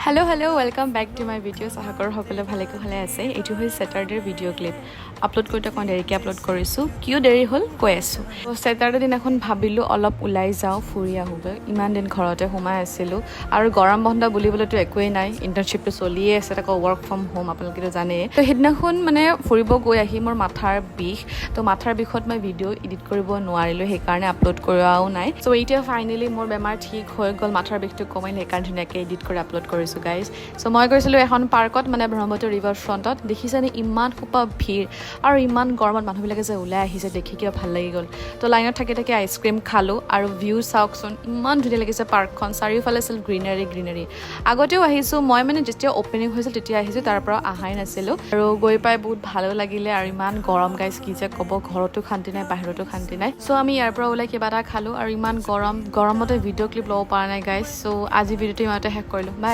Hello, hello, welcome back to my videos. আশা কৰোঁ সকলোৱে ভালে কুশলে আছে। এইটো হৈছে ছেটাৰডেৰ ভিডিঅ' ক্লিপ। আপলোড কৰোঁতে অকণ দেৰিকৈ আপলোড কৰিছোঁ। কিয় দেৰি হ'ল কৈ আছোঁ। ছেটাৰডে দিনাখন ভাবিলোঁ অলপ ওলাই যাওঁ, ফুৰি আহোঁগৈ। ইমান দিন ঘৰতে সোমাই আছিলোঁ আৰু গৰম বন্ধ বুলিবলৈতো একোৱেই নাই। ইণ্টাৰ্ণশ্বিপটো চলিয়ে আছে, তাকো ৱৰ্ক ফ্ৰম হোম, আপোনালোকেতো জানেই। তো সেইদিনাখন মানে ফুৰিব গৈ আহি মোৰ মাথাৰ বিষ। তো মাথাৰ বিষত মই ভিডিঅ' এডিট কৰিব নোৱাৰিলোঁ, সেইকাৰণে আপলোড কৰাও নাই। চ' এতিয়া ফাইনেলি মোৰ বেমাৰ ঠিক হৈ গ'ল, মাথাৰ বিষটো কমিল, সেইকাৰণে ধুনীয়াকৈ এডিট কৰি আপলোড কৰিছোঁ গাইজ। চ' মই গৈছিলোঁ এখন পাৰ্কত, মানে ব্ৰহ্মপুত্ৰ ৰিভাৰ ফ্ৰণ্টত। দেখিছেনে ইমান সোপা ভিৰ আৰু ইমান গৰমত মানুহবিলাকে যে ওলাই আহিছে, দেখি কিবা ভাল লাগি গ'ল। তো লাইনত থাকি থাকি আইচক্ৰীম খালোঁ আৰু ভিউ চাওকচোন, ইমান ধুনীয়া লাগিছে পাৰ্কখন। চাৰিওফালে আছিল গ্ৰীনাৰী গ্ৰীনাৰী। আগতেও আহিছোঁ মই, মানে যেতিয়া অ'পেনিং হৈছিল তেতিয়া আহিছোঁ, তাৰ পৰা অহাই নাছিলোঁ। আৰু গৈ পাই বহুত ভালো লাগিলে। আৰু ইমান গৰম গাইজ, কি যে ক'ব, ঘৰতো শান্তি নাই, বাহিৰতো শান্তি নাই। চ' আমি ইয়াৰ পৰা ওলাই কিবা এটা খালোঁ আৰু ইমান গৰম, গৰমতে ভিডিঅ' ক্লিপ ল'ব পৰা নাই গাইজ। চ' আজি ভিডিঅ'টো ইমানতে শেষ কৰিলোঁ। বাই।